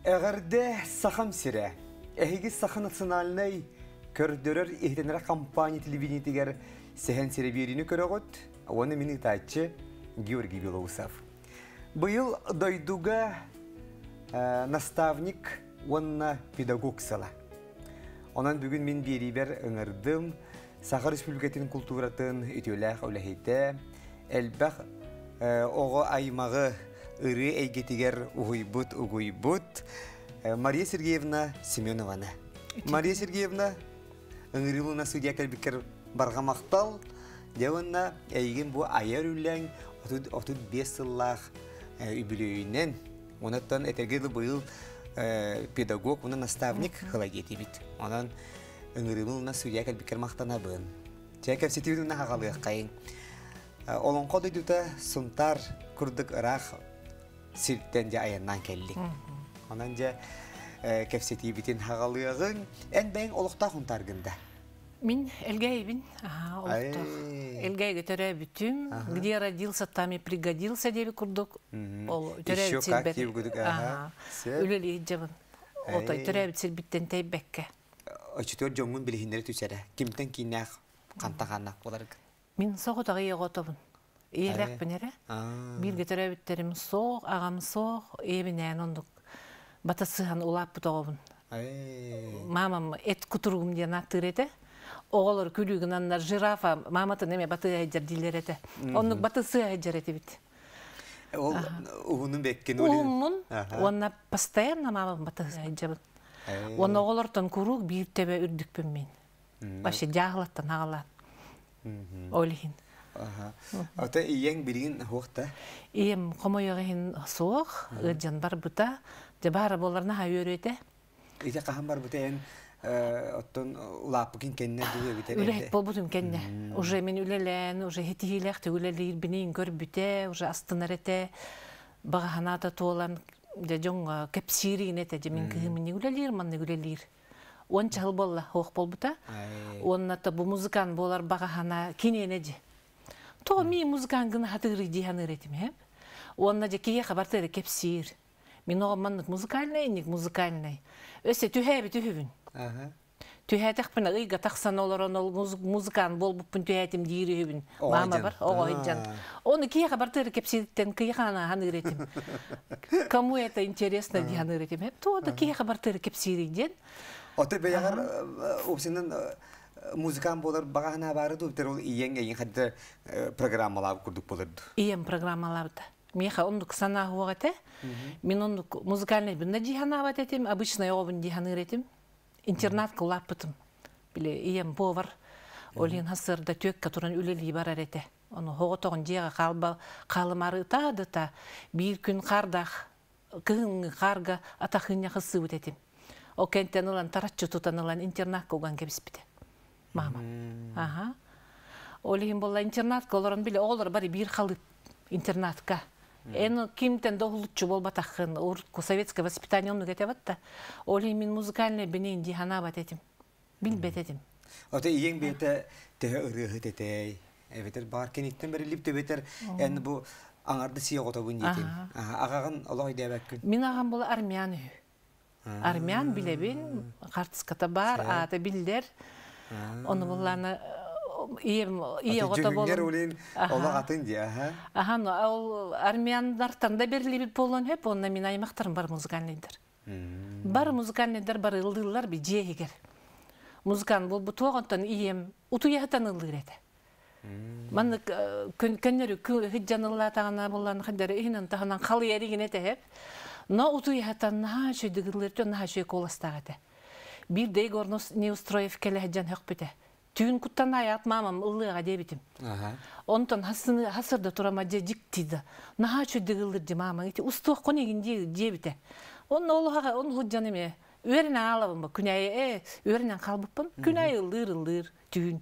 Эҕэрдэ Сахам сирэ! Эһиги Саха национальнай көрдөрөр-иһитиннэрэр компания телевидениетигэр Сэһэн сирэ биэриини көрөҕүт уонна мин ыытааччы Георгий Белоусов. Быйыл дойдуга наставник уонна педагог сыла. Онон бүгүн мин биэриибэр ыҥырдым Саха Республикатын култууратын үтүөлээх үлэһитэ, элбэх оҕо аймаҕы ырыа эйгэтигэр уһуйбут, угуйбут Мария Сергеевна Семенованы. Мария Сергеевна, ыҥырыылына судья кэлбиккэр барҕа махтал. Дьэ уонна эйигин бу айар үлэҥ 35 сыллаах үбүлүөйүнэн, онуттан этэргэ дылы быйыл педагог уонна наставник кыла диэтибит. Онон ыҥырыыбын уонна судья кэлбиккэр махтанабын. Чэ, кэпсэтиибин уонна хаҕалыаххайыҥ. Олоҥхо дойдута Сунтаар курдук ыраах сиртэн дьэ айаннаан кэллиҥ. Онон дьэ кэпсэтиибитин хаҕалыаҕыҥ. Эн бэйэҥ олохтоох Сунтааргын да? Мин Элгээйибин. Олохтоох. Элгээйигэ төрөөбүтүм. Где родился, там и пригодился диэби курдук. Ол төрөөбүт сирбэр. Үлэлии сылдьабын. Отой төрөөбүт сирбиттэн тэйбэккэ. Оччотугар дьоҥҥун билиһиннэрэ түс эрэ. Кимтэн кииннээх хантан хааннаах буоларгын? Мин соҕотох ийэ оҕотобун. Ийэлээхпин эрэ. Бииргэ төрөөбүттэрим суох, аҕам суох, ийэбинээн оннук бата сыһан улааппыт оҕобун. Мамам эт кутуругум диэн ааттыыр этэ. Оҕолор күлүү гынаннар жирафа маматын эмэ батыа сылдьар дииллэр этэ. Оннук баты сыа сылдьар этибит. Ол уһунун бэккин Уһуммун уонна постоянно мамам баты сылдьабын. Уонна оҕолортон куруук биир төбө үрдүкпүн мин. Вообще дьааһылаттан аҕалаан. Ол иһин. Ата ийэҥ билигин суох да? Ийэм хомойуох иһин суох, ыалдьан барбыта. Дьэ баара буоллар наһаа үөрүө этэ. Ити хаһан барбыта эн оттон улааппыкын кэннэ дуу эбитэр Үлэһит буолбутум кэннэ. Уже мин үлэлээн, уже хитиһиилээх үлэлиирбинин көрбүтэ, уже астынар этэ. Баҕа санаата туолан, дьэ дьоҥҥо кэпсиирин этэ, дьэ мин кыһым инник үлэлиир, маннык үлэлиир. 10 чаһыл буолла суох буолбута. Уонна то бу музыкант буолар баҕа санаа киниэнэ дьи. Тоҕо мии музыкант гына хатыырый дии саныыр этим эһэм. Уонна дьэ киһиэхэ барыта эрэ кэпсиир. Мин оҕом маннык музыкальнай, инник музыкальнай. Өссө түһээбит үһүбүн. Түһээтэхпинэ ыйга тахсан олорон ол музыкант буолбуппун түһээтим диир үһүбүн. Мама бар, оҕо сылдьан. Оны киһиэхэ барыта эрэ кэпсиириттэн кыйахаана ханыыр этим. Кому это интересно дии ханыыр этим. Туо да киһиэхэ барыта эрэ кэпсиирий диэн. Ото бэйэҕэр упсинан музыкант буолар баҕа санаа баара дуу, ол ийэҥ эйиҥ хадда программалаабыт курдук буолар дуу? Ийэм программалаабыта. Миэхэ оннук санаа суох этэ. Мин оннук музыкальный бынна дии санаабат этим, обычный оҕобун дии саныыр этим. Интернатка улааппытым. Били ийэм повар, ол иһин сарсыарда түөккэ туран үлэлии барар этэ. Ону оҕотоҕун дьиэҕэ хаалба хаалымаары ытаа да ытаа. Биир күн хаардаах кыһыҥҥы хаарга атахыынньа хыссыыбыт этим. Ол кэнтэн ылан тараччы тутан ылан интернатка уган кэбиспитэ. Мама. Аха. Ол иһин буолла интернатка олорон били оҕолор бары биир халыып интернатка. Эн кимтэн да уһулуччу буолбатаххын, урукку советское воспитание оннук этэ да. Ол иһин мин музыкальный бинин дии санаабат этим. Билбэт этим. Ото ийэҥ бэйэтэ төһө ырыаһыт этэй? Эбэтэр баар киниттэн бэриллибит эбэтэр эн бу аҥарды сии оҕотобун диэтин. Аҕаҕын олох өйдөөбөккүн. Мин аҕам була армян үһү. Армян билэбин, хартыската баар, аата биллэр. Ону буллаана ийэм ийэ оҕото буолан улин олох атын дии аха. Аха, ол армяннартан да бэриллибит буолуон сөп, уонна мин аймахтарым бар музыкальныйдар. Бар музыкальныйдар бар ыллыыллар би дьиэ иһигэр. Музыкант буолбут онтон ийэм утуйаһытан ыллыыр этэ. Маннык көннөрү сыдьан ыллаатаҕына буллан хаддары иһинэн таһынан халыйар игин этэ Но утуйаһытан наһаа үчүгэй ыллыыр наһаа үчүгэй куоластаах этэ. Биир да Егор Неустроев кэлэ сылдьан хөхпүтэ. Түүн куттан аят мамам ыллыаҕа диэбитим. Онтон хасырда турама дьэ дьикти да. Наһаа үчүгэй ыллыр ди мама ити устуоххун игин диэбитэ. Онно олоһаҕа он сылдьан эме үөрэнэн аалабын ба күнээйи ээ үөрэнэн хаалбыппын. Күнээйи ыллыыр ыллыыр түүн.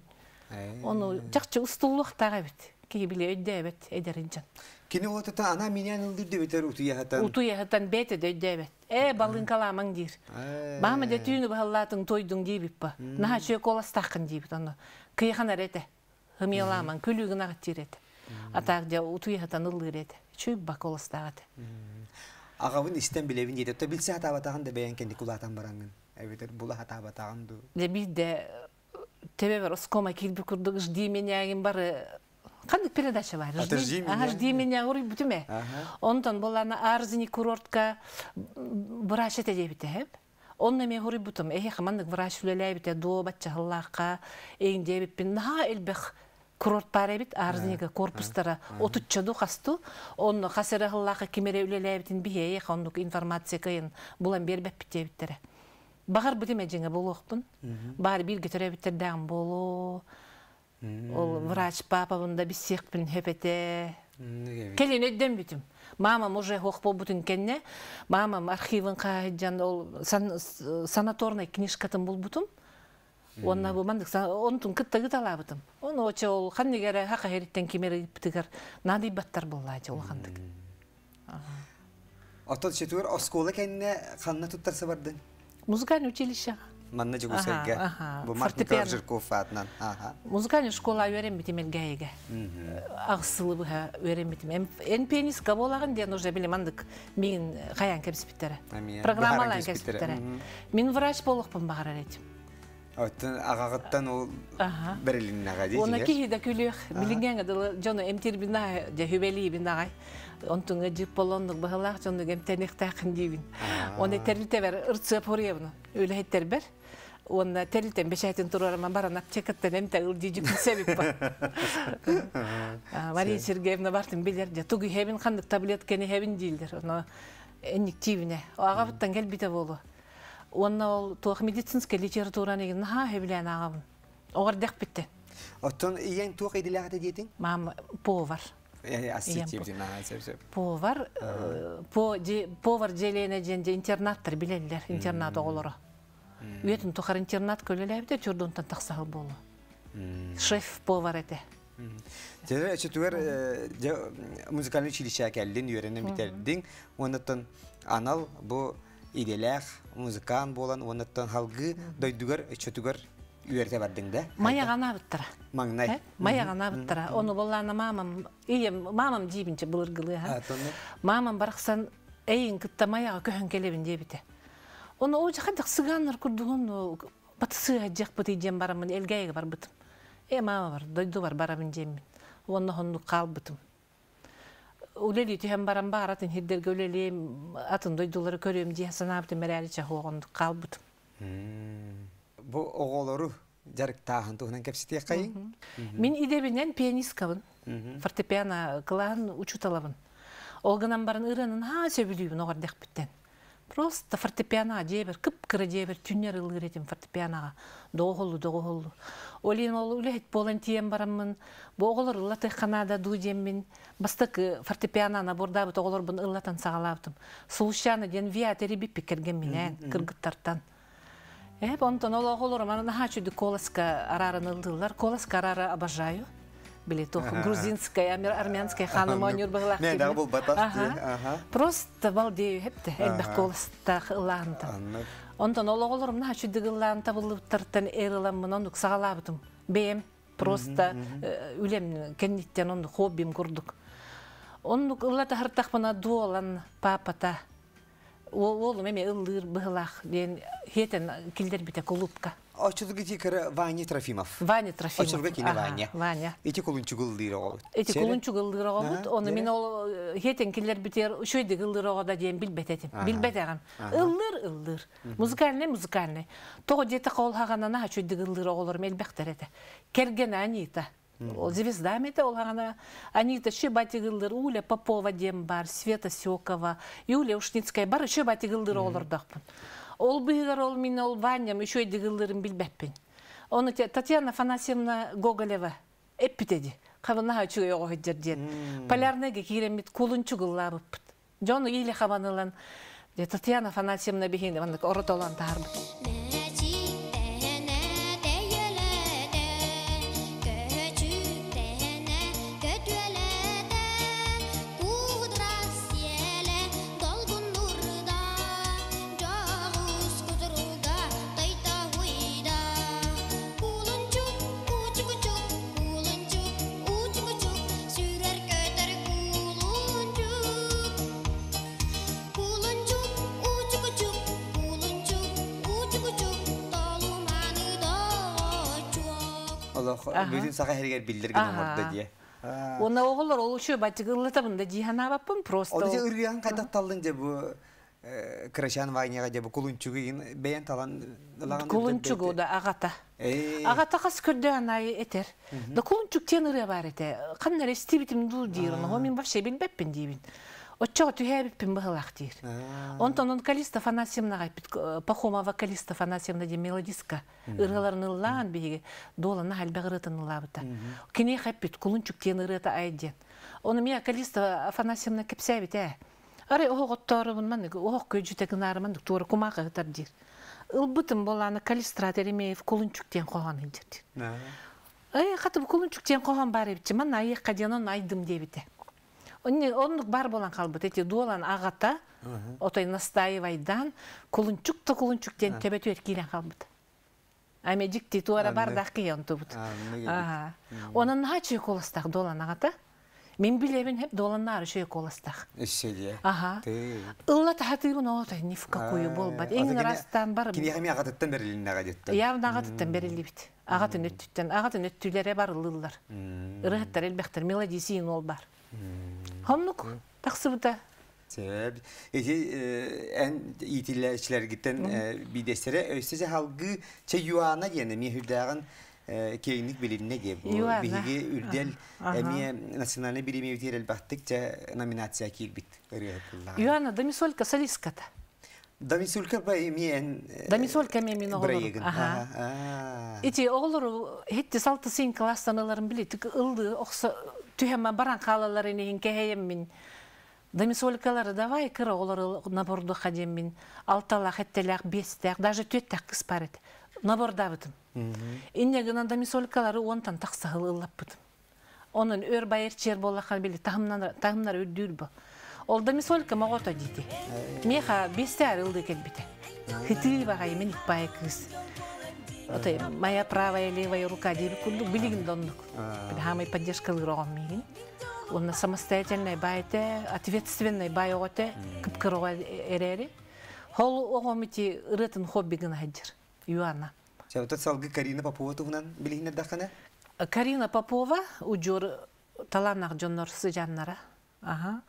Ону чахчы устуллуохтаах эбит. Киһи били өйдөөбөт эдэрин дьон. Кини отута ана минээн ылдыр дөбүтэр утуйаһатан. Утуйаһатан бэйэтэ да өйдөөбөт. Ээ балыыҥкалаамаҥ диир. Маама дьэ түүнү баһыллаатыҥ тойдуҥ диэбит ба. Наһаа үчүгэй куоластааххын диэбит ону. Кыйахан эрэ этэ. Ымыалаамаҥ күлүү гынаҕыт диир этэ. Атаак дьэ утуйаһатан ыллыыр этэ. Үчүгэй ба куоластаах этэ. Аҕабын истэн билэбин диэтэ. То билсэ хатаабатаҕын да бэйэн кэнники улаатан бараҥҥын. Эбэтэр була хатаабатаҕын дуу. Дьэ биирдэ төбөбөр оскуома киирбит курдук «Жди меня» бары ханнык передача бар? «Жди меня». «Жди меня» уруйбутум ээ. Онтон буоллаана Арзини курортка врач этэ диэбитэ эһэп. Онно эмиэ уруйбутум. Эһиэхэ маннык врач үлэлээбитэ дуо баччаһыллаахха эйин диэбиппин наһаа элбэх курорт баар эбит Арзинига корпустара отуччаду хасту. Онно хас эрэ сыллаахха ким эрэ үлэлээбитин биһиэйэх оннук информация кыайан булан биэрбэппит диэбиттэрэ. Баҕарбытым эдьиҥэ буолуохпун. Баар бииргэ төрөөбүттэрдээҕим буолуо. Ол врач папабын да биссиэхпин сөп этэ. Кэлин өйдөммүтүм. Мамам уже суох буолбутун кэннэ, мамам архивын хаһыйдьан ол санаторнай книжкатын булбутум. Уонна бу маннык онтун кытта ыталаабытым. Ону оче ол ханнык эрэ хаха иһириттэн ким эрэ ыыппытыгар наадыйбаттар буоллаачы улаханнык. Оттон четвер оскуола кэннэ ханна туттарса бардын? Музыкальное училище. Манна Дьокуускайга. Бу Марк Николаевич Жирков аатынан. Музыкальная школа үөрэммитим Элгээйигэ. Аҕыс сылы быһа үөрэммитим. Эн пианистка буолаҕын диэн уже били мандык миин хайаан кэбиспиттэрэ. Программалаан кэбиспиттэрэ. Мин врач буолуохпун баҕарар этим. Оттон аҕаҕыттан ол бэрилиннэҕэ дии. Уонна киһи да күлүөх. Билиҥҥээҥи дылы дьону эмтиирбин аҕай, дьэ хүбэлиибин аҕай. Онтуҥа дьип болоннук быһылаах дьоннук эмтэниэхтээххин диибин. Оны тэрилтэбэр ырцыап хоруйабын үлэһиттэрбэр. Уонна тэрилтэн бэчээтин туруораман баран аптекаттан эмтэ ыл дии дьүкүнсэбиппа. Мария Сергеевна бартын билэр дьэ тугу иһэбин ханнык таблетканы иһэбин дииллэр. Ону энниктиибинэ. Аҕабыттан кэлбитэ буолуо. Уонна ол туох медицинскэй литератураны игин наһаа сөбүлээн ааҕабын. Оҕор дэхпиттэн. Оттон ийэҥ туох идэлээх этэ диэтиҥ? Мам повар. Повар, повар дьиэлээнэ диэн дьэ интернаттар билэллэр, интернат оҕолоро. Үйэтин тухары интернат көлөлөөбүтэ чурдунтан тахсаһыл буолуо. Шеф-повар этэ. Дьэ, өчөтүгэр дьэ музыкальный училище кэллин, үөрэнэн бүтэрдиҥ. Уоннаттан анал бу идэлээх музыкант буолан уоннаттан халгыы дойдугар өчөтүгэр үөрэтэ бардыҥ да? Майаҕанаабыттара. Маҥнай. Майаҕанаабыттара. Ону боллаана мамам, ийэм, мамам диибинчэ былыргылыаха. Мамам барахсан эйин кытта майаҕа көһөн кэлэбин диэбитэ. Ону оо хайдах сыгааннар курдугун батысыа дьиэхпытый диэн бараммын Элгээйигэ барбытым. Э маама бар, дойду бар барабын диэммин. Уонна оннук хаалбытым. Үлэлии түһэн баран баар атын сирдэргэ үлэлиэм, атын дойдулары көрүөм дии санаабытым эрээри чаһуох оннук хаалбытым. Бу оҕолору дьарыктааһын туһунан кэпсэтиэххэйиҥ. Мин идэбинэн пианисткабын. Фортепиано кылааһын учууталабын. Ол гынан баран ырыанын haa сөбүлүүбүн оҕо эрдэхпиттэн. Просто фортепианоҕа дьиэбэр, кып-кыра дьиэбэр түннэр ыллыыр этим фортепианоҕа. Доҕоһоллу, доҕоһоллу. Ол иһин ол үлэһит буолан тиийэн бараммын, бу оҕолор ыллатыахха наада дуу диэммин, бастакы фортепиано набордаабыт оҕолорбун ыллатан саҕалаабытым. Сулусчаана диэн виатери биппит кэргэмминээн, кыргыттартан. Эп, онтон ол оҕолорум аны наһаа үчүгэй колоска арааран ыллыыллар. Колоска араара обожаю. Били туох грузинская, армянская ханым оонньуур быһылаах Мен дағы булбатах дии. Просто балдею хепте элбэх колостаах ыллаантан. Онтон ол оҕолорум наһаа үчүгэй ыллаан табыллыбыттартан эр ыламмын оннук саҕалаабытым. Бэйэм просто үлэм кэнниттэн оннук хоббим курдук. Оннук ыллатаһыртахпына дуолан папата уолум эмиэ ыллыыр быһылаах диэн хиэтэн киллэрбитэ кулуупка. Оччотугу ити кыра Ваня Трофимов. Ваня Трофимов. Оччотугу кини Ваня. Ваня. Ити кулунчугу ыллыыр оҕобут. Ити кулунчугу ыллыыр оҕобут. Ону мин ол хиэтэн киллэрбитигэр үчүгэйдик ыллыыр оҕо да диэн билбэт этим. Билбэтэҕим. Ыллыыр ыллыыр. Музыкальный музыкальный. Тоҕо диэтэххэ ол хаҕанана үчүгэйдик ыллыыр оҕолорум элбэхтэр этэ. Кэргэнэ Анита. Ол звезда это ол хаҕана Анита Щебатигыллыр, Уля Попова диэн бар, Света Секова, Юлия Ушницкая бар Щебатигыллыр оҕолордоохпун. Ол быһыгар ол мин ол Ваням үчүгэйдик билбэппин. Оны Татьяна Афанасьевна Гоголева эппит Хабынаха үчүгэй оҕо сылдьар диэн. Полярныйга киирэммит кулунчугуллаабыппыт. Дьон или хабанылан Татьяна Афанасьевна биһини маннык оротолон таһарбыт. Олох бүтүн саха һиригэр биллэр гына оҥордо диye. Уонна оҕолор ол үчүгэй баччык ыллатабын да дии санаабаппын просто. Ол дьэ ырыаһын хайдах таллын дьэ бу Кырачаан Ваняҕа дьэ бу кулунчугу бэйэн талан ылаҕын Кулунчугу да аҕата. Аҕата хас көрдөөн аайы этэр. Да кулунчук диэн ырыа баар этэ. Ханна эрэ истибитим дуу диир. Ону мин вообще билбэппин диибин. Оччоҕо түһээбиппин быһылаах диир. Онтон он Калиста Афанасьевнаҕа эппит Пахомова Калиста Афанасьевна диэн мелодистка ырыаларын ыллаан биһиги дуолана элбэх ырыатын ыллаабыта. Киниэхэ эппит кулунчук диэн ырыата ай диэн. Ону миэ Калиста Афанасьевна кэпсээбит ээ. Арай оһох оттоорубун маннык оһох күөдьүтэ гынаары маннык туора кумаахы ыһытар диир. Ылбытым буолааны Калистрат Еремеев кулунчук диэн хоһоон илдьэр диир. Эй, хаты бу кулунчук диэн хоһоон баар эбитчи, манна айыахха диэн онно айдым диэбитэ. Оннук бар буолан хаалбыт. Эти дуолан аҕата, отой настаивайдаан, кулунчук да кулунчук диэн төбөтүгэр киирэн хаалбыт. Ами дьикти туора бардаах киһи онтубут. Онон наһаа үчүгэй куоластаах дуолан аҕата. Мин билэбин хеп дуоланнаары үчүгэй куоластаах. Өссө дии. Аха. Ылла таһатыыбын отой ни в какую буолбат. Эҥ ырастан бар. Киниэхэ эмиэ аҕатыттан бэрилиннэҕэ диэттэн. Явно аҕатыттан бэриллибит. Аҕатын өттүттэн, аҕатын өттүлэрэ барыллыллар. Ырыһыттар элбэхтэр, мелодисиин ол бар. Хоннук тахсыбыта. Сөп. Ити эн иитиллээччилэргиттэн биирдэстэрэ өссө дьаһалгыы чэ Юана диэн эмиэ үрдээҕин киэҥник билиннэ диэ. Биһиги үрдэл эмиэ национальный бириэмийэбитигэр элбэхтик чэ номинация киирбит ырыаһыт буллаҕа. Юана Дамисолька солистката. Дамисулька ба эмиэ эн Дамисолька эмиэ мин оҕолорум. Ити оҕолору хитти салты син класстан ыларын били ыллыы охсо түһэммэ баран хаалаларын иһин кэһэйэммин Домисолькалары давай кыра оҕолору набордуха диэммин алталаах, эттэлээх, биэстээх, даже түөттээх кыс бар этэ. Набордаабытым. Инньэ гынан домисолькалары уонтан тахса ыллаппытым. Онон өр байыр чиэр буоллахха били таһымнар үрдүүр бу. Ол домисолька моҕото диити. Миэхэ биэстээр ыллыы кэлбитэ. Хытыы баҕайы мин икпай кыыс. Отой моя правая левая рука диэбит курдук билигин да оннук. Хаамай поддержкалыыр оҕом миигин. Уонна самостоятельнай баай этэ, ответственный баай оҕо этэ, кып-кыра оҕо эрээри. Ол оҕом ити ырыатын хобби гына сылдьар, Юана. Чабыта салгы Карина Попова туһунан билиһиннэрдэххинэ? Карина Попова удьуор талааннаах дьоннор сыдьааннара. Аха.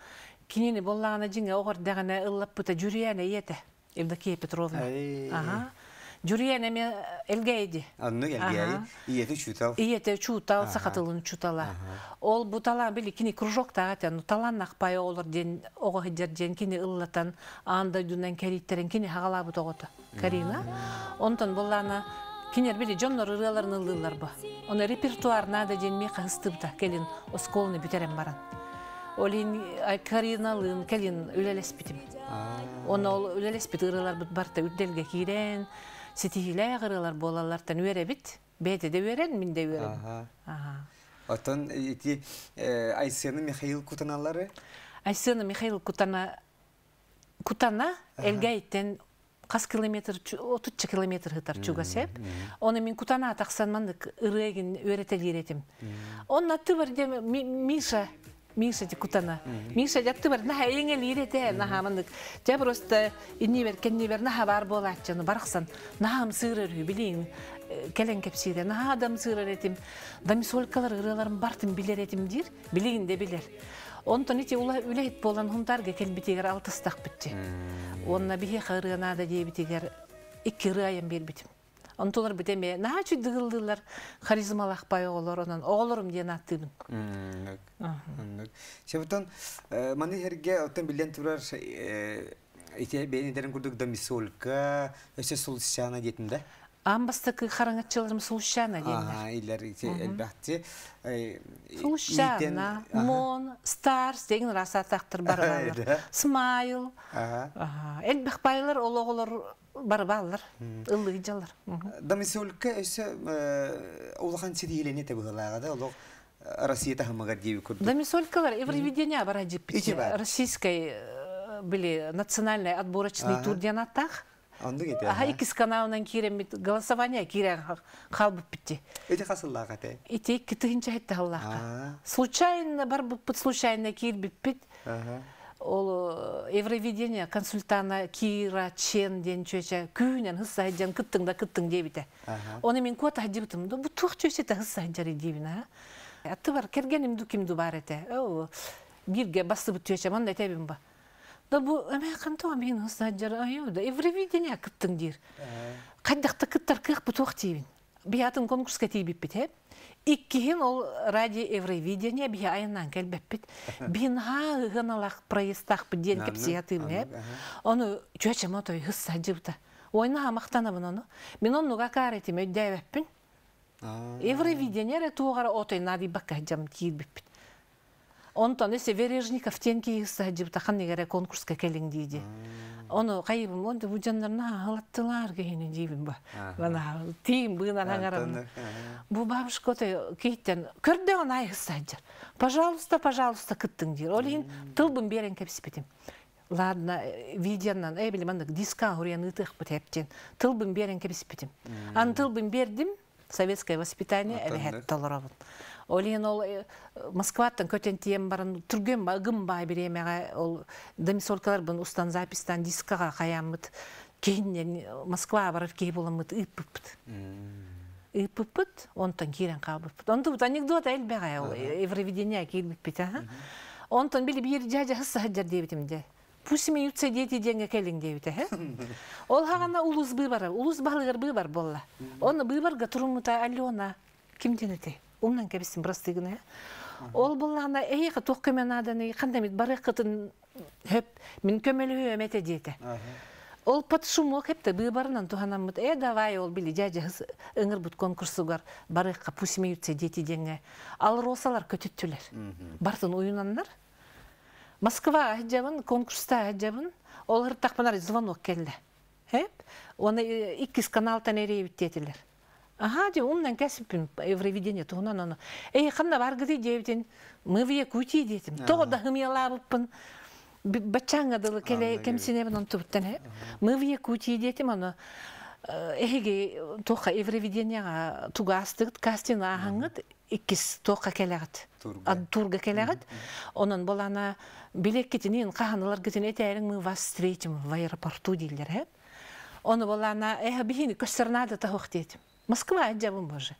Кинини буоллаҕына дьиҥэ оҕо эрдэҕинэ ыллаппыта Дьүрүйээнэ ийэтэ. Евдокия Петровна. Аха. Дьүрүйэн эмиэ Элгээйи. Оннук Элгээйи. Ийэтэ учуутал. Ийэтэ учуутал, саха тылын учуутала. Ол бу талаан били кини кружоктаах этэ. Ну талааннаах пай оҕолор диэн оҕо сылдьар диэн кини ыллатан аан дойдунан кэрийтэрэн кини хаҕалаабыт оҕото Карина. Онтон буоллаана кинилэр били дьоннор ырыаларын ыллыыллар бу. Оны репертуар надо диэн миэхэ ыстыбыта кэлин оскуоланы бүтэрэн баран. Ол иһин Кариналыын кэлин үлэлэспитим. Онно ол үлэлэспит ырыаларбыт барыта үрдэлгэ киирэн, ситиһиилээх ырыалар буолаллартан үөрэбит. Бэйэтэ да үөрэн, мин да үөрэбин. Оттон ити Айсена Михаил Кутаналары? Айсена Михаил Кутана Кутана Элгээйиттэн хас километр, отучча километр сытар чугас эп. Оны мин Кутана тахсан маннык ырыа игин үөрэтэлиир этим. Онно аттыбар диэн Миша Миша ди Кутана. Миша аттыбар наһаа эйэҥэлиир этэ, наһаа маннык. Дьэ просто иннибэр кэннибэр наһаа баар буолааччыны барахсан наһаа ымсыырар үһү билиин кэлэн кэпсиирэ наһаа да ымсыырар этим. Домисолькалар ырыаларын бартын билэр этим диир, билигин да билэр. Онтон ити үлэһит буолан Хунтаарга кэлбитигэр алтыстахпытчы. Уонна биһиэхэ ырыа наада диэбитигэр икки ырыа айан биэрбитим. Онтулар бит эмиэ наһаа үчүгдүк ыллыыллар, харизмалаах бай оҕолор, онон оҕолорум диэн ааттыыбын. Оннук. Себутон маны иһэргэ оттон биллэн турар ити бэйэн этэрин курдук домисолька өссө сулусчаана диэтин да? Аан бастакы хараҥаччыларым Сулусчаана диэннэр. Илэр ити элбэхти. Сулусчаана, Мон, Старс деген ыраас ааттаахтар бары бааллар. Смайл. Элбэх байлар ол оҕолор бары бааллар. Ыллыы дьаллар. Домисолька өссө улахан ситиһиилэни этэ быһыылааҕа да олох Россия таһымыгар диэби курдук. Домисолькалар Евровидение бара дьиппит. Российской были национальный отборочный тур диэн ааттаах. Оннук этэ. Аха иккис каналынан киирэммит голосование киирэн хаалбыппыт. Ити хас сыллаах этэ? Ити 2007 сыллаахха. Случайно барбыппыт, случайно киирбиппит. Ол Евровидение консультана Кира Чен диэн чүөчэ күүнэн хысса сылдьан кыттыҥ да кыттыҥ диэбитэ. Оны мин куота сылдьыбытым да бу туох чүөчэтэ хысса сылдьар диибин а. Аттыбар кэргэним ду ким ду баар этэ. Бииргэ бассыбыт чүөчэм онно этэбин ба. Да бу эмээххин тоҕо мин хысса сылдьар айуу да Евровидение кыттыҥ диир. Хайдахта кыттар кыах бу туох диибин. Биһатын конкурска тиийбиппит һэ. Иккиһин ол радио Евровидение биһи айаннаан кэлбэппит. Биһин haa ыһыналаах проездтаахпыт диэн кэпсии атыым һэ. Ону чүөчэм отой хысса дьыбыта. Ойна махтанабын ону. Мин оннуга акаар этим өйдөөбөппүн. Евровидение эрэ туоҕара отой наадыйбакка дьам киирбиппит. Онтон өссө Вережников диэн киһи сылдьыбыта ханнык эрэ конкурска кэлиҥ дииди. Ону хайыбым, он бу дьоннорун аһылаттылар киһини диибин ба. Бана тиим быынан аҥарам. Бу бабушка отой киһиттэн көрдөҕүн ай сылдьар. Пожалуйста, пожалуйста кыттыҥ диир. Ол иһин тылбын биэрэн кэбиспитим. Ладно, видеонан, э били маннык диска хуруйан ыытыахпыт эптин. Тылбын биэрэн кэбиспитим. Аны тылбын бердим, советское воспитание эбэһэт толоробун. Ол иһин ол Москваттан көтөн тиийэн баран түргэн ыгым баай бириэмэҕэ ол домисолкаларбын устан записьтан дискаҕа хайааммыт киһиннэн Москва барар киһи буламмыт ыыппыппыт. Ыыппыппыт, онтон киирэн хаалбыппыт. Онтубут анекдот элбэҕэ ол Евровидение киирбиппит. Онтон били биир дьаадьа саһыдьар диэбитим дьэ. Пусть смеются дети диэҥҥэ кэлиҥ диэбитэ һэ. Ол хаҕана улуус быыбара, улуус баһылыгар быыбар буолла. Онно быыбарга туруммута Алена ким диэн этэй? Умнан кэбистим бырастыы гына. Ол буоллаҕына эһиэхэ туох көмө нааданый, ханна эмит барыаххытын хөп, мин көмөлөһүөм этэ диэтэ. Ол под шумок эптэ быыбарынан туһанаммыт, э давай ол били дьээдьэ ыҥырбыт конкурсугар барыахха пусть смеются дети диэҥҥэ алросалар көтүттүлэр. Бартын уйунаннар Москва сылдьабын, конкурста сылдьабын. Ол ыртахпына звонок кэллэ. Хэп. Оны иккис каналтан эрийбит диэтилэр. Аха, дьэ, умнан кэсиппин Евровидение туһунан ону. Эй, ханна баргыты диэбитин, мы в Якутии диэтим. Тоҕо да хымыялаабыппын баччааҥҥа дылы кэлэ кэмсинэбин онтубуттан хэп. Мы в Якутии диэтим, ону эһиги туохха Евровидениеҕа тугаастыгыт, кастинг ааһаҥҥыт, иккис туохха кэлэҕит турга кэлэҕит онон болана билеккитинин хаһаныларгытын этээриҥ мы вас встретим в аэропорту дииллэр һэ ону болана э биһини көстөр наада таһуох диэтим Москва дьабын боже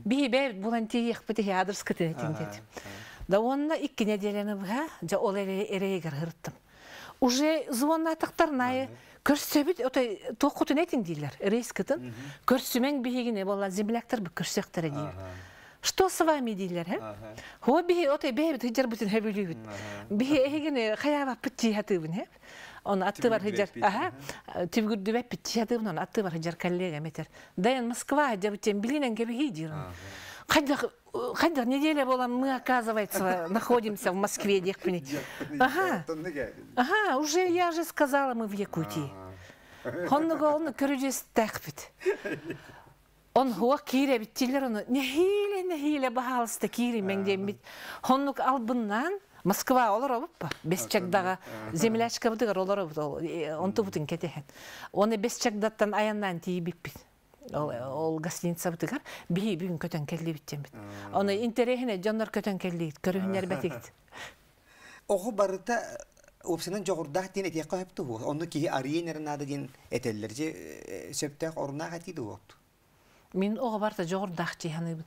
биһи бэйбит булан тиийиэхпит иһи адрескытын этиҥ диэтим да уонна икки неделяны быһа дьэ ол эрэйигэр ырыттым уже звоннаатахтарына көрсөбүт отой туоххутун этиҥ дииллэр рейскытын көрсүмэҥ биһигини буолла земляктар көрсүөхтэрэ диир что с вами дииллэр һэ хо биһи отой бэйэбит сылдьарбытын сөбүлүүбүт биһи эһигини хайаабаппыт дии сатыыбын һэ оны аттыбар сылдьар аха түбүгүрдүбэппит дии сатыыбын оны аттыбар сылдьар коллегам этэр дайан Москва сылдьабыт билинэн кэбиһии диир хайдах хайдах неделя буолан мы, оказывается, находимся в Москве диэхпиний. Ага. Ага, уже я же сказала, мы в Якутии. Хоннуга оны көрүдьүөстэхпит. Он хуа киирэбит дииллэр ону нэһиилэ нэһиилэ баһаалыста кииримэҥ диэммит. Хоннук албыннаан Москва олоробут бес чагдаҕа землячкабытыгар олоробут ол онтубутун кэтэһэн. Оны бес чагдаттан аяннаан тиийбиппит. Ол гостиницабытыгар биһи бүгүн көтөн кэллибит диэммит. Оны интэриэһинэ дьоннор көтөн кэллигит, көрүһүннэрбэтигит. Оҕо барыта уопсайынан дьоҕурдаах диэн этиэххэ сөп дуо? Онно киһи арыйан эрэ наада диэн этэллэр. Дьэ, сөптөөх оруннаах этии дуо? Мин оҕо барыта дьоҕурдаах дии саныыбын.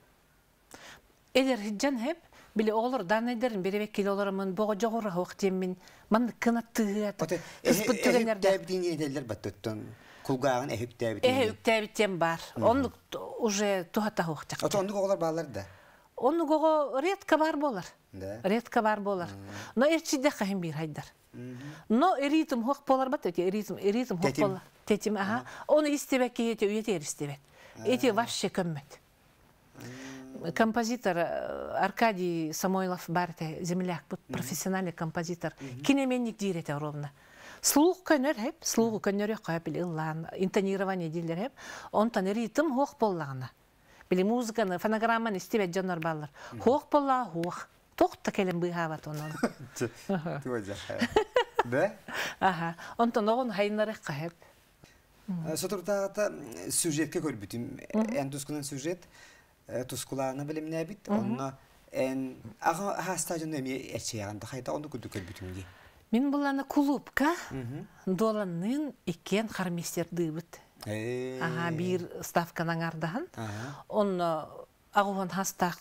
Эдэр сылдьан хэп, били оҕолор даанайдарын бирэбэккили олороммун боҕо дьоҕураһуох диэммин маннык кынаттыыһыата ыспыт түгэннэрдээх. Эһүктээбитин этэллэр баттыттан кулгааҕын эһүктээбитин. Эһүктээбит диэн баар. Оннук уже туһатаһуох чахчы. Ото оннук оҕолор бааллар да? Оннук оҕо редко баар буолар. Да. Редко баар буолар. Но эрчийдэххэ иһин биир хайдар. Но ритм хуох буоларбат эти ритм ритм хуох буолар. Тетим аха. Оны истибэт киһи үйэтигэр истибэт. Эти вообще көммөт. Композитор Аркадий Самойлов бар этэ, землякпыт, профессиональный композитор. Кинеменник диир этэ ровно. Слух көнөр хэп, слуху көннөрүөххэ били ыллаан, интонирование дииллэр хэп. Онтон ритм хуох буоллаҕына. Били музыканы, фонограмманы истибэт дьоннор бааллар. Хуох буоллаҕа хуох. Туох да кэлэн быыһаабат онон. Да? Аха. Онтон оҕону хайыннарыахха хэп. Соторутааҕыта сюжетке көрбүтүм. Эн тускунан сюжет тускулаана бэлэмнээбит. Онно эн аҕа хаастаа дьону эмиэ эрчийэҕин да хайда онну курдук көрбүтүм дии. Мин буланы кулуупка Дуоланныын иккиэн хормейстердыыбыт. Аха, биир ставканан аҥардаһан. Онно аҕуһун хастаах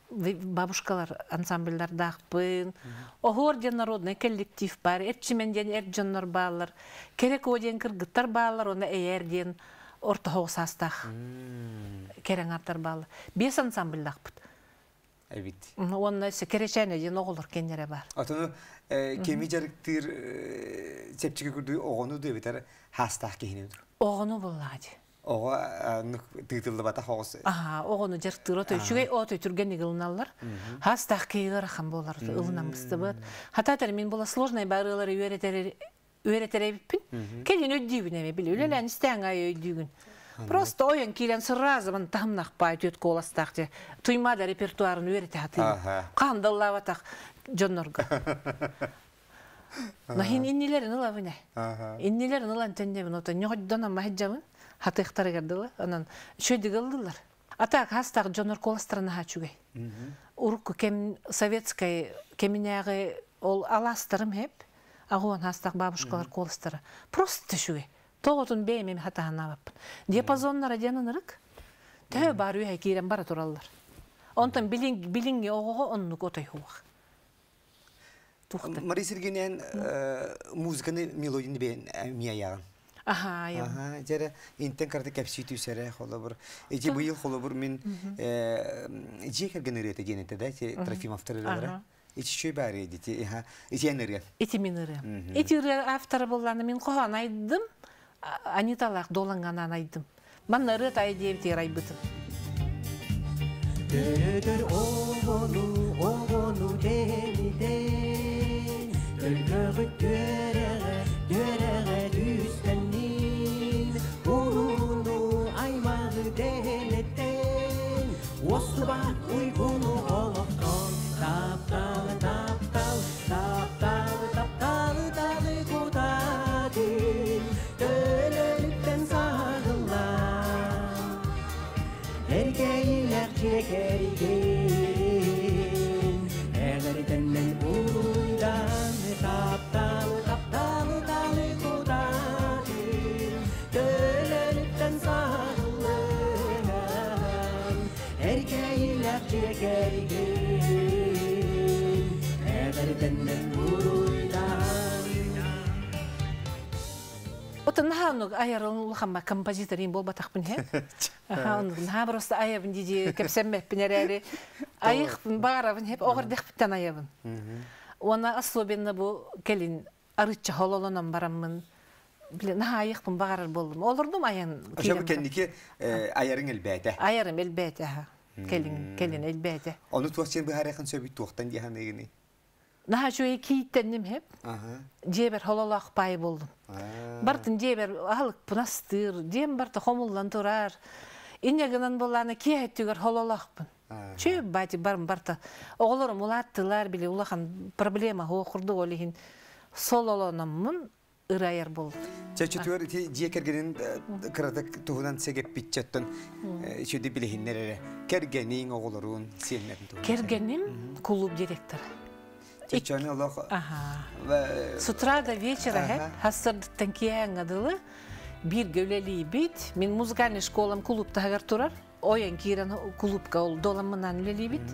бабушкалар ансамбльлардаахпын. Оһуор диэн народный коллектив бар, Эрчимэн диэн эр дьоннор бааллар, Кэрэ Куо диэн кыргыттар бааллар, уонна Эйээр диэн орто соҕус саастаах кэрэ аҥардар бааллар. Биэс ансамбльдаахпыт. Эбит. Уонна өссө кэрэчээнэ диэн оҕолор кэннэрэ баар. Отону кеми дьарыктыыр чэпчэки курдук оҕону дуу эбэтэр хаастаах киһини дуу? Оҕону буллаҕа дии. Оҕо тыытыллыбатах оҕус. Аха, оҕону дьарыктыыр ото үчүгэй ото түргэнник ылыналлар. Хаастаах киһи ыарахан буолар ылынан быстыбыт. Хатаатар мин була сложный баарыылары үөрэтэр үөрэтэр эбиппин. Кэлин өйдүүбүн эми били үлэлээн истээн аайы өйдүүгүн. Просто ойон киирэн сразу ман таһымнахпай түөт куоластаах же Туймаада репертуарын үөрэтэ хатыыбын. Хаһан да ыллаабатах дьоннорго. Нахин иннилерин ылабын э. Иннилерин ылан төннөбүн ото ньоҕойдон амма сылдьабын хатыахтарыгар дылы. Онон үчүгэйдик ыллылар. А так хастаах дьоннор куоластарын наһаа үчүгэй. Урукку кэм советскай кэминээҕи ол алаастарым хеп Аҕуон хаастаах бабушкалар куоластара просто үчүгэй. Тоҕотун бэйэм эми хатаһанаабаппын. Диапазоннара диэн ынырык. Төһө баар үөһэ киирэн бара тураллар. Онтон билиҥҥи оҕоҕо оннук отой суох. Тухта. Мария Сергеевна музыканы мелодияны бэйэн эмиэ айаҕын. Аха, айам. Аха, дьэрэ интен карта кэпсии түсэрэ холобур. Ити быйыл холобур мин дьиэ кэргэн ырыата диэн этэ да, Трофимовтар ырыалара. Ити чөй баар эдити, иха, ити эн ырыа. Ити мин ырыам. Ити ырыа авторы булланы мин хоһоон айдым, Аниталаах Дуоланганаан айдым. Манна ырыа тай диэбитигэр айбытым. Төрөтөр оҕону, оҕону тэнитэн, Төлкөҕүт түөрэҕэ, түөрэҕэ түстэннин, Урууну аймаҕы тэнэтэн, Уостубат уйгуну олохтон тапталы таптал тапталы тапталы талы кутатын төлөлүттэн саҕыллан эркэйилэх дьиэ кэргэн эҕэрдэннэн уруйдан тапталы тапталы талы кутатын төлөлүттэн саҕыллан Эркээйилээх дьиэ кэргэн эҕэрдэннэн уруйдаан. Отон наһаа оннук айарын улахамма композиторин буолбатахпын иһэ. Аха оннук наһаа просто айабын дии кэпсэммэппин эрээри айыхпын баарабын хеп оҕордехпиттэн айабын. Уонна особенно бу кэлин арычча хололонон бараммын били наһаа айыахпын баҕарар буоллум. Олордум айан Ошо бу кэнники айарыҥ элбээтэ. Айарым элбээтэ аха. Кэлин кэлин элбээтэ. Ону туох син быһаарыахын сөбүй туохтан дии саныыгыный? Наһаа үчүгэй кииттэнним хеп. Дьиэбэр хололоох паай боллум. Бартын дьиэбэр аһылыкпын астыыр, дьиэм барта хомуллан турар. Инньэ гынан буоллаана киэһэ өттүгэр хололоохпун. Чү бати барым барта. Оҕолорум улааттылар, били улахан проблема суох курдук ол иһин сололономмун ырайар болдум. Чөчүтүгэр ити дьиэ кэргэнин кыратык туһунан сэгеппитчэттэн үчүдү билиһиннэр эрэ. Кэргэниҥ, оҕолорун, сиэннэрин туһунан. Кэргэним кулууп директора. Чөчөнү олох С утра до вечера хассардыттан киэһээҥҥэ дылы бииргэ үлэлиибит. Мин музыкальный школам кулууп таһыгар турар. Ойон киирэн кулуупка ол доламмынан үлэлиибит.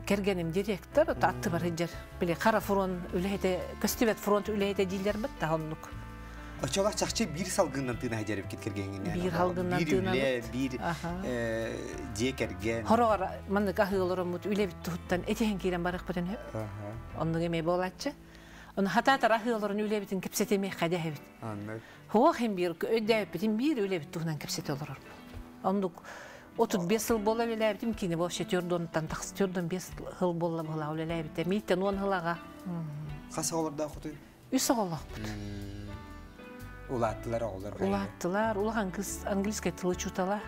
Кэргэним директор, аттыбар сылдьар. Били хара фронт үлэһитэ, көстүбэт фронт үлэһитэ дииллэр бит да оннук. Оччолох чахчы биир салгыннан тыына сылдьар кэргэҥҥинэн. Биир салгыннан тыынабыт. Биир үлэ, биир дьиэ кэргэн. Хороҕор маннык аһыы олороммут үлэбит туһуттан этиһэн киирэн барыахпытын сөп. Оннук эмиэ буолааччы. Ону хатаатар аһыы олорон үлэбитин кэпсэтимиэххэ дэһэбит. Суох иһин биир өйдөөбүппүтүн биир үлэбит туһунан кэпсэтэ олорорбут. Оннук 35 сыл буола үлэлээбитим, кини вообще төрдүнтэн тахс 45 сыл буолла быһылаа үлэлээбитэ. Мииттэн 10 сыл аҕа. Хас оҕолордооххутуй? Үс оҕолоохпут. Улааттылар оҕолор. Улааттылар. Улахан кыз английскай тыл учуутала.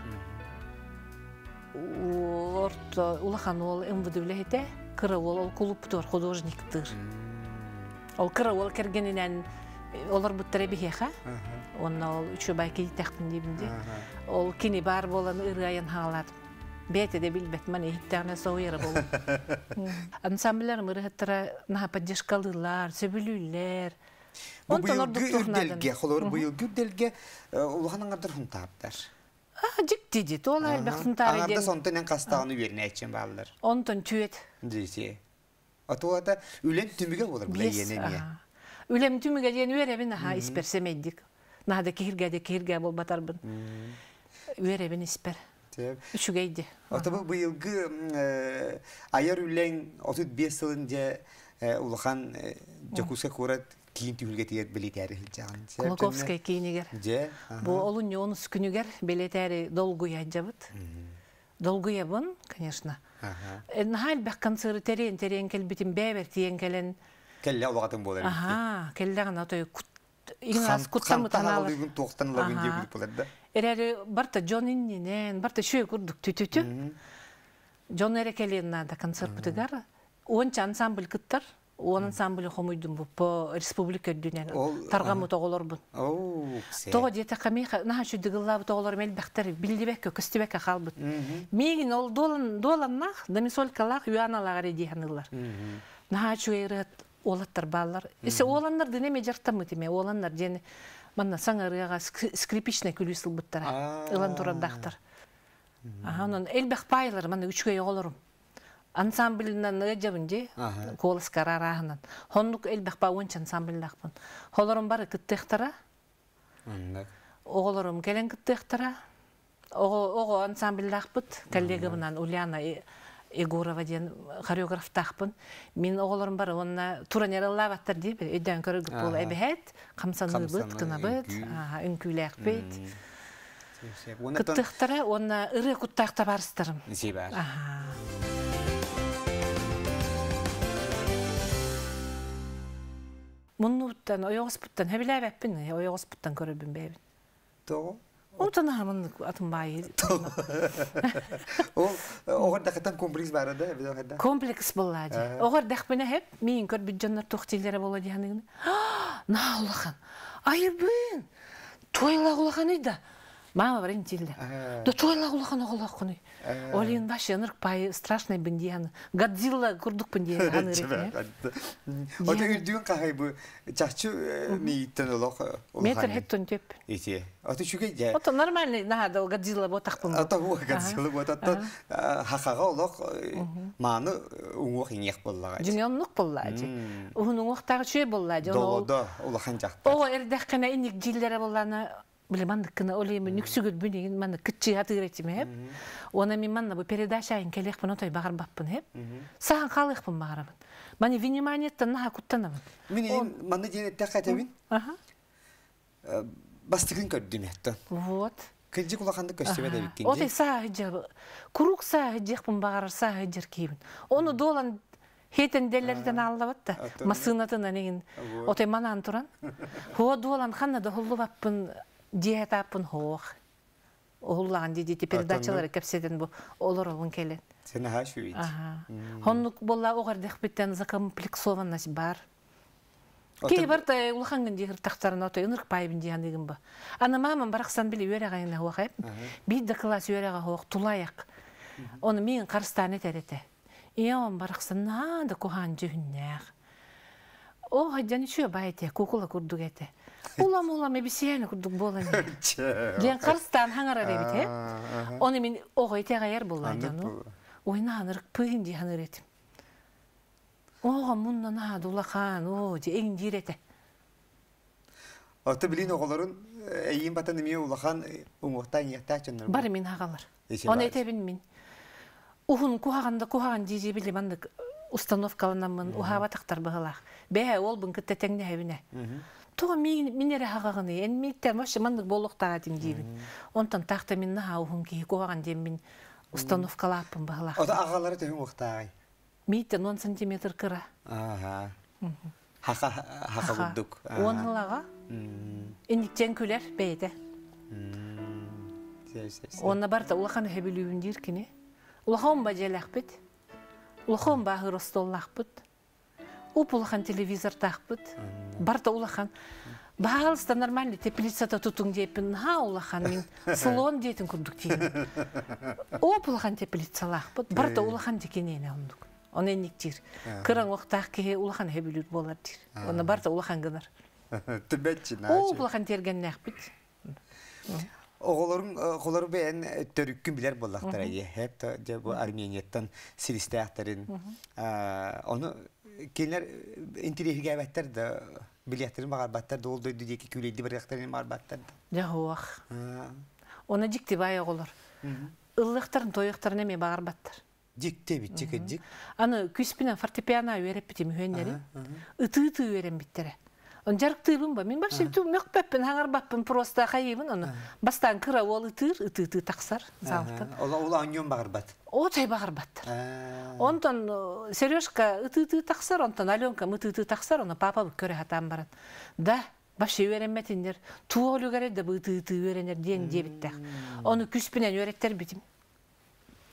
Орто улахан уол МВД үлэһитэ, кыра уол ол кулууптуур художниктыыр. Ол кыра уол кэргэнинэн олорбуттара биһиэхэ. Уонна ол үчүгэй киһитэхпин диибин дии. Ол кини баар буолан ырыайан хаалаатым. Бэйэтэ да билбэт маны иһиттэҕинэ соһуйара буолуо. Ансамбллар ырыһыттара наһаа поддержкалыыллар, сөбүлүүллэр. Бу быйылгы үрдэлгэ, холобур, быйылгы үрдэлгэ улахан аҥардар хунтаабыттар. Дьикти дии, туола элбэх сунтаары диэн. Аҥардас онтон эн хастаҕына үөрэнээччим бааллар. Онтон түөт. Дии. Атуата үлэн түмүгэ буолар була иэнэ эмиэ. Үлэм түмүгэ диэн үөрэбин аха испэр сэмэйдик. Наада киһиргэ де киһиргэ буолбатарбын. Үөрэбин испэр. Үчүгэй ди. Ото бу быйылгы айар үлэҥ 35 сылын дьэ улахан Дьокуускай куорат киин түһүлгэтигэр бэлиэтээри сылдьаҕын. Кулаковскай киинигэр. Дьэ. Бу олунньу онус күнүгэр бэлиэтээри долгуйа сылдьабыт. Долгуйабын, конечно. Наһаа элбэх концерты тэрийэн-тэрийэн кэлбитим, бэйэбэр тиийэн кэлэн. Кэллэ улаҕатын буолар. Аха, кэллэҕинэ отой иҥас куттаммыт санаалар. Туохтан ылабын диye күлүп болар да. Эрэри барта дьон иннинэн, барта шөй курдук түтүтү. Дьон эрэ кэлиэн наада концертпытыгар. Уонча ансамбль кыттар. Уон ансамблы хомуйдум бу по республика үрдүнэн тарҕаммыт оҕолорбун. Тоҕо диэтэххэ миэхэ наһаа үчүгдүк ыллаабыт оҕолорум элбэхтэр биллибэккэ көстүбэккэ хаалбыт. Миигин ол дуоланнаах, домисолькалаах, юаналаах эрэ дии саныыллар. Наһаа үчүгэй ырыат уолаттар бааллар. Ise уоланнар дын эме дьартаммыт име уоланнар диэн манна саҥа ырыаҕа скрипичный күлүүс ылбыттара. Ылан турардаахтар. Аха, онон элбэх паайлар манна үчүгэй оҕолорум. Ансамблынан ыадьабын дии, куоласка арааһынан. Хоннук элбэх ба уонча ансамбльдаахпын. Холорум бары кыттыахтара. Оҕолорум кэлэн кыттыахтара. Оҕо, оҕо ансамбльдаахпыт. Коллегабынан Ульяна Егорова диэн хореографтаахпын. Мин оҕолорум бары уонна туран эраллаабаттар дии, өйдөөн көрөргүт буола эбэһээт, хамсаныыбыт, гынабыт, үҥкүүлээхпит. Кыттыахтара уонна ырыа куттаах табаарыстарым. Сибаар. Муннуттан, ойоҕоспуттан, хэбилээбэппин, ойоҕоспуттан көрөбүн бэйэбин. Тоҕо? Онтон аһамын атын баайы. Ол оҕор дахытан комплекс баара да эбит Комплекс буолла дии. Оҕор дахпына хеп миин көрбүт дьоннор туох дииллэрэ буолла дии ханыгын. Наа улахан. Айыбын. Туойлаах улаханый да. Мама барин тилля. Да туойлаах улахан оҕолооххунуй. Олин вообще ынырык пай страшный бын диэн. Годзилла курдукпун диэн ханыр Ото үрдүгүн хаһай бу чахчы мииттен олох Метр хеттон төп. Ити. Ото үчүгэй дьэ. Ото нормальный наһаа Годзилла ботахпын. Ото бу Годзилла ботаттан хахаҕа олох мааны уҥуох иҥиэх буоллаҕа. Дьиҥэ оннук буоллаа дьи. Уһун уҥуохтаах үчүгэй буоллаа дьи. Долодо улахан дьахтар. Оҕо эрдэххинэ инник дьииллэрэ буоллаана били маннык гына ол иһин нүксүгүрбүн игин маннык кытчыыха тыыр этим эп. Уонна мин манна бу передача айын кэлиэхпин отой баҕарбаппын эп. Сахан хаалыахпын баҕарабын. Мани вниманиеттан наһаа куттанабын. Мин иһин манна диэн эттэххэ этэбин. Бастакын көрдүм эттэн. Вот. Кырдьык улаханнык көстүбэт эбиккин. Отой сааһы куруук сааһы дьиэхпин баҕарар сааһы дьэр киһибин. Ону дуолан хетен деллеритен ааллабат да массыынатынан игин отой манаан туран хуо дуолан ханна да хуллубаппын дьиэ тааппын хоох уһуллаҕын дии дии передачалары кэпсэтэн бу олоробун кэлэн. Сен аха шүит. Хоннук болла оҕордехпиттен закомплексованность бар. Киһи барта улахангын дии тахтарына отой ынырык паайбын дии ханыгын ба. Аны мамам барахсан били үөрэҕэ хуох биир да кылаас үөрэҕэ хуох тулаяк. Оны миин харыстаан этэр этэ. Ийэм барахсан наһаа да куһаан дьүһүннээх. О, хадьан үчүө бай этэ, кукула курдук этэ. Улам-улам эбисиэни курдук буолан. Диэн харыстаан хаҥарар эбит, э? Оны мин оҕо итэҕэйэр буолла дьону. Ой, наанырык пыын дии ханыыр этим. Оҕо мунна наһаа улахан, оо, дьэ эҥдиир этэ. Ото билин оҕолорун эйиин батан эмиэ улахан уҥуохтаах иҥиэхтээх дьоннор. Бары мин хагалар. Оны этэбин мин. Уһун куһаҕан да куһаҕан дии били маннык установкаланаммын уһаабатахтар быһылаах. Бэһэ ол бын кытта тэҥнэһэбинэ. Тоҕо мин мин эрэ хаҕаҕыный, эн мииттэн вообще маннык буолуохтаах этим диибин. Онтон таахта мин наһаа уһун киһи куһаҕан диэн мин установкалааппын быһылаах. Ото аҕалара төһүн уохтааҕай? Мииттэн 10 сантиметр кыра. Ааха. Хаха хаха курдук. Уон ылаҕа. Инниктен күлэр бэйэтэ. Уонна барыта улахан өһөбүлүүбүн диир кини. Улахан бадьэлэхпит. Улахан бааһыр остуоллаахпыт. Уп улахан телевизордаахпыт. Барыта улахан. Баһаалыста нормальный теплицата тутуҥ диэппин наһаа улахан мин слон диэтин курдук тиийин. Оп улахан теплицалаахпыт. Барыта улахан дикинээнэ оннук. Оны энниктиир. Кыра уҥуохтаах киһи улахан эһэ бүлүүр буолар диир. Онно барыта улахан гынар. Түбэтчи Оп улахан тиэргэннээхпит. Оҕолорун оҕолору бэйэн төрүккүн билэр буоллахтара дии. Хеп дьэ бу Арменияттан силистээхтэрин. Ону кинилэр интириэһиргээбэттэр да билиэхтэрин баҕарбаттар да ол дойду диэки күүлэйди барыахтарын баҕарбаттар да. Дьэ суох. Оны дьикти баай оҕолор. Ыллыахтарын тойуохтарын эмиэ баҕарбаттар. Дьикти эбит дьик. Аны күспүнэн фортепиано үөрэппитим үһүөннэри. Ытыы-ытыы үөрэммиттэрэ. Он дьарыктыыбын ба. Мин вообще мөхпөппүн, хаҥарбаппын, просто хайыыбын оны. Бастаан кыра уол ытыыр, ытыы-ытыы тахсар залтан. Ола ола оонньуон баҕарбат. Отой баҕарбаттар. Онтон Сережка ытыы-ытыы тахсар, онтон Аленка ытыы-ытыы тахсар, оны папа көрө сатаан баран. Да, вообще үөрэммэтиннэр, туох үлүгэрэ да ытыы-ытыы үөрэнэр диэн диэбиттээх. Ону күспүнэн үөрэттэрбитим.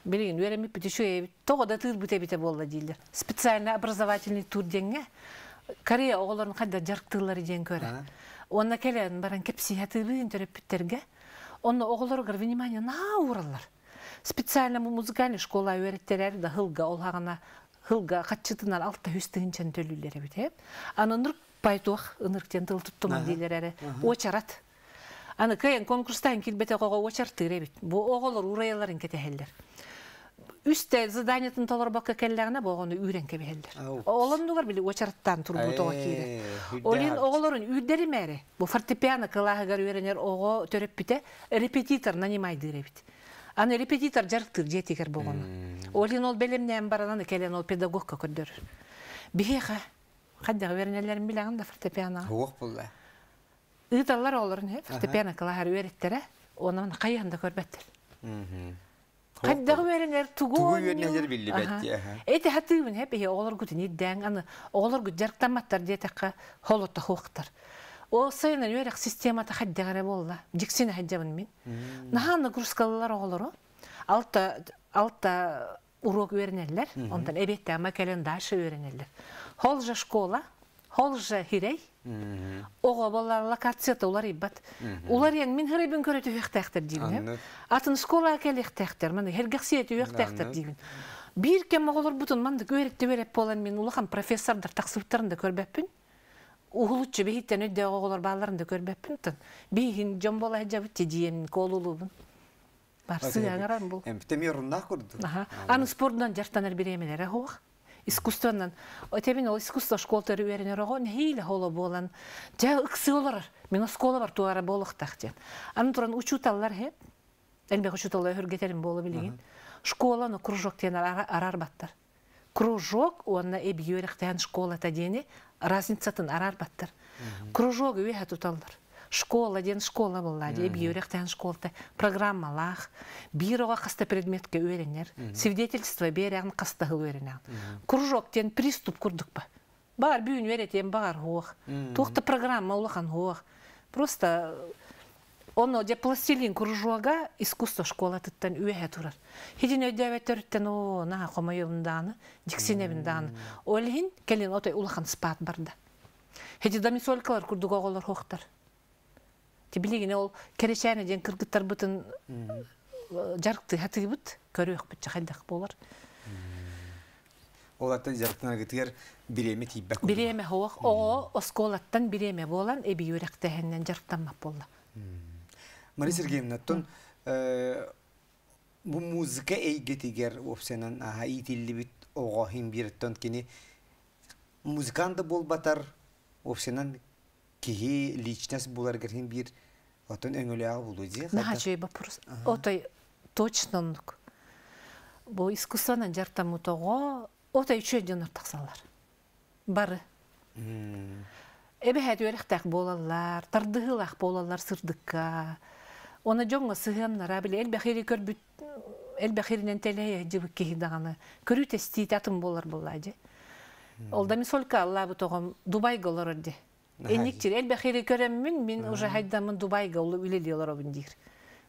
Билигин үөрэммиппит үчүгэй эбит. Тоҕо да тыырбыт эбитэ буолла дииллэр. Специально образовательный тур диэҥҥэ Корея оҕолорун хайдах дьарыктыыллар диэн көрө. Уонна кэлэн баран кэпсиһэ тыыбыын төрөппүттэргэ. Онно оҕолоругар внимание наһаа уураллар. Специально музыкальный школа үөрэттэрэр да хылга ол хаҕана хылга хаччытынан 600 тыһынчан төлүүллэр эбит. Аны ынырк пайтуох ынырк диэн тыл туттуман дииллэр эрэ. Уочарат. Аны кыайан конкурстаан киирбэтэх оҕо уочартыыр эбит. Бу оҕолор уурайалларын кэтэһэллэр. Үстэ заданиетын толорбокко кэллэҕинэ бу оҕону үүрэн кэбиһэллэр. Ол оннугар били уочараттаан турбут оҕо киирэр. Ол иһин оҕолорун үүрдэримээри бу фортепиано кылааһыгар үөрэнэр оҕо төрөппүтэ репетитор нанимайдыыр эбит. Аны репетитор дьарыктыыр дьиэтигэр бу оҕону. Ол иһин ол бэлэмнээн баран аны кэлэн ол педагогка көрдөрөр. Биһиэхэ хайдах үөрэнэллэрин билэҕин да фортепианоҕа? Суох буолла. Ыыталлар оҕолорун фортепиано кылааһар үөрэттэрэ, онон хайыһан да көрбөттөр. Хайдах үөрэнэр, тугу Тугу үөрэнэр биллибэт дии. Эти хатыыбын хеп иһи оҕолоргутун ирдээн аны оҕолоргут дьарыктамматтар диэтэххэ холото хуохтар. Ол сайынан үөрэх системата хайдах эрэ буолла. Дьиксинэ сылдьабын мин. Наһаа нагрузкалылар оҕолору. Алта алта уруок үөрэнэллэр. Онтон эбиэтте ама кэлэн дальше үөрэнэллэр. Хол же школа, хол же хирей. Оҕо буолла локацията уларыйбат. Уларыйан мин хырайбын көрө түһүөхтээхтэр диибин. Атын школаға кэлиэхтээхтэр, маны хергехсийэ түһүөхтээхтэр диибин. Биир кэм оҕолорбутун маннык үөрэттэ үөрэп буолан мин улахан профессордар тахсыбыттарын да көрбөппүн. Уһулуччу биһиттэн өйдөөх оҕолор баалларын да көрбөппүн. Биһин дьон буола сылдьабыт тидиэн колулуубун. Барсыы аҥаран бул. Эмтеми оруннаах курдук. Аны спордунан дьарыктанар бириэмэлэрэ суох. Искусствонан. Өтөбүн ол искусство школтары үөрэнэр оҕо нэһиилэ холо буолан дьэ ыксыы олорор. Мин оскуола бар туара буолуохтаах диэн. Аны туран учууталлар хеп элбэх учууталлар өһүргэтэрим буола билигин. Школаны кружок диэн араарбаттар. Кружок уонна эбии үөрэхтээн школата диэни разницатын араарбаттар. Кружок үөһэ туталлар. Школа диэн школа буолла дии эбии үөрэхтээн школата программалаах биир оҕо хаста предметкэ үөрэнэр свидетельство биэрэҕин хаста сыл үөрэнэҕин. Кружок диэн приступ курдук ба. Баҕар бүгүн үөрэтиэм баҕар суох. Туох да программа улахан суох. Просто Онно дьэ пластилин кружога искусство школатыттан үөһэ турар. Хитин өйдөөбөттөрүттэн оо наһаа хомойобун даҕаны, дьиксинэбин даҕаны. Ол иһин кэлин отой улахан спад барда. Хити домисолькалар курдук оҕолор хуохтар. Ти билигин ол кэрэчээнэ диэн кыргыттарбытын дьарыктыы хатыыбыт, көрүөхпүт хайдах буолар. Ол аттан дьарыктанаргытыгар бириэмэ тиийбэт курдук. Бириэмэ суох. Оҕо оскуолаттан бириэмэ буолан эбии үөрэхтээһиннэн дьарыктаммат буолла. Мария Сергеевна, оттон бу музыка эйгэтигэр уопсайынан аһа иитиллибит оҕо иһин биир кини музыкант да буолбатар, уопсайынан киһи личность буларыгар иһин биир оттон өҥөлөөҕө булуу дии. Наһаа үчүгэй вопрос. Отой точно оннук. Бу искусствонан дьарыктаммыт оҕо отой үчүгэй дьоннор тахсаллар. Бары. Эбэһээт үөрэхтээх буолаллар, тардыһыылаах буолаллар сырдыкка. Уонна дьоҥҥо сыһыаннара, били элбэх ири көрбүт, элбэх иринэн тэлэһийэ сылдьыбыт киһи даҕаны көрүү-тэстиитэ атын буолар буоллаа дии. Ол да мисолька аллаабыт оҕом Дубайга олорор дии. Инник чир элбэх ири көрөммүн, мин уже хайдаммын Дубайга үлэлии олоробун диир.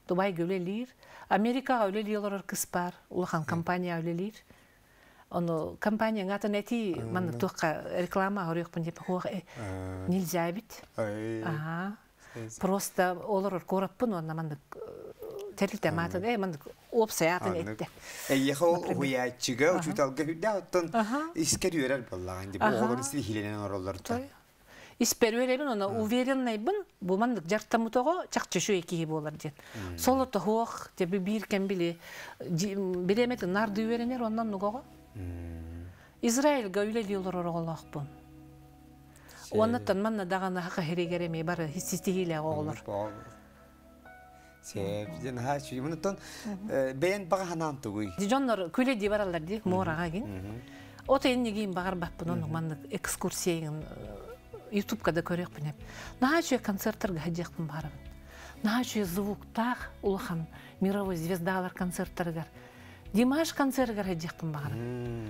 Дубайга үлэлиир. Америкаҕа үлэлии олорор кыс баар, улахан компания үлэлиир. Ону компания атын эти маннык туохха реклама оруйукпун деп хуох нельзя бит. Ага. Просто олорор куораппын уонна маннык тэрилтэ маатын э маннык уопсай атын этте. Эйиэхэ ол уһуйааччыга, учууталга үрдээх оттон искер үөрэр буоллаҕын дии. Оҕолорун силиһилэнэн ороллорто. Испэр үөрэбин уонна увереннайбын бу маннык дьарыктаммыт оҕо чахчы үчүгэй киһи буолар диэн. Солото суох, тебе биир кэм били бириэмэтин нарды үөрэнэр онно оннук оҕо. Израильга үлэлии олорор оҕолоохпун. Уоннаттан манна даҕаны хаха хиригэр эмиэ бары ситиһиилээх оҕолор. Сеп, дьэ наһаа үчүгэй. Мунуттан бэйэн баҕа санаан тугуй? Дьоннор күлэ дии бараллар дии, муораҕа гин. От эннигиин баҕарбаппын, оннук маннык экскурсияйын ютубка да көрүөхпүн эп. Наһаа үчүгэй концерттарга сылдьыахпын баҕарабын. Наһаа үчүгэй звуктаах улахан мировой звездалар концерттарыгар Димаш концерыгар сылдьыахпын баҕарабын.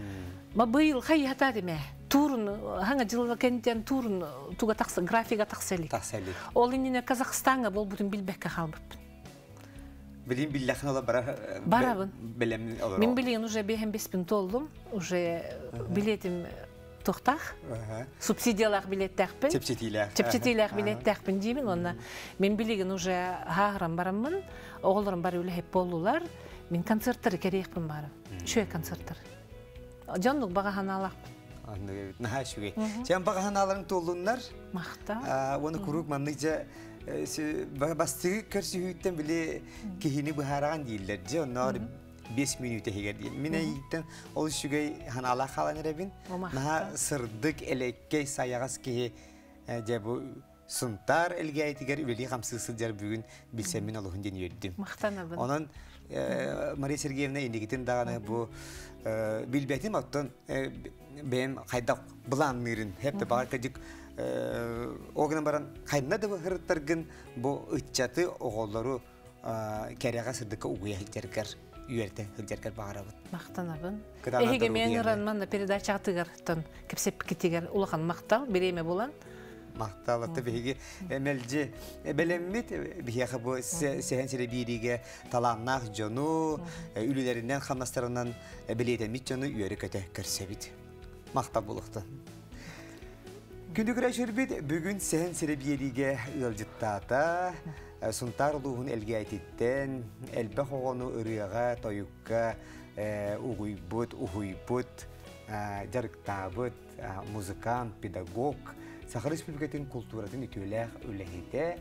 Ма быйыл хайыһата димэ. Турун хаҥа дьылла кэнтэн турун туга тахса графига тахса илик. Тахса илик. Ол иннинэ Казахстаҥҥа буолбутун билбэккэ хаалбыппын. Билин биллэхин ола бара Барабын. Белем олоро. Мин билигин уже бэһэн беспин толлум. Уже билетим тухтаах. Субсидиялаах билеттээхпин. Чэпчэтиилээх. Чэпчэтиилээх билеттээхпин диибин. Онно мин билигин уже хааһыран бараммын. Оҕолорум бары үлэһит буоллулар. Мин концерттары кэриэхпин баарым. Үчүгэй концерттар. Дьоннук баҕа санаалаахпын. Аннык наһаа үчүгэй. Сен баҕа санааларыҥ туоллуннар. Махта. Уонна куруук маннык дьэ бастыгы көрсүһүүттэн били киһини быһаараҕан дииллэр дьэ онноор 5 мүнүүтэ иһигэр диэн. Мин эйииттэн ол үчүгэй санаалаах хаалан эрэбин. Наһаа сырдык, элэккэй, сайаҕас киһи дьэ бу Сунтаар Элгээйитигэр үлэлии-хамсыы сылдьар бүгүн билсэммин олуһун диэн үөрдүм. Махтанабын. Онон Мария Сергеевна инникитин даҕаны бу билбэтим оттон бэйэм хайдах былаанныырын хэп да баҕар кырдьык ол гынан баран хайна да быһырыттаргын бу ыччаты оҕолору кэрэҕэ сырдыкка угуйа сылдьаргар үөрдэ сылдьаргар баҕарабыт. Махтанабын. Эһиги мен ыран манна передачаҕытыгар кэпсэппикитигэр улахан махтал бириэмэ булан. Махтал атта биһиги мэлдьи бэлэммит биһиэхэ бу сэһэн сире биириигэ талааннаах дьону үлэлэринэн хамнастарынан билиэтэммит дьону үөрэ-көтө көрсөбүт. Махтал булуохтун. Күндү көрөөччүлэрбит бүгүн сэһэн сире биэриигэ ыалдьыттаата. Сунтаар улууһун Элгээтиттэн элбэх оҕону ырыаҕа, тойукка угуйбут, уһуйбут, дьарыктаабыт музыкант, педагог, Саха Республикатын култууратын үтүөлээх үлэһитэ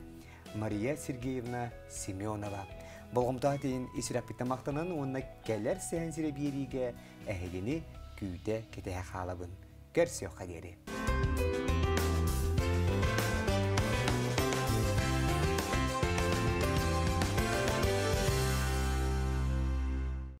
Мария Сергеевна Семенова. Болҕомтоҕо тиийин ис сүрэхпиттэн махтанан уонна кэлэр сэһэн сирэ биэриигэ эһигини күүтэ кэтэһэ хаалабын. Көрсүөххэ диэри.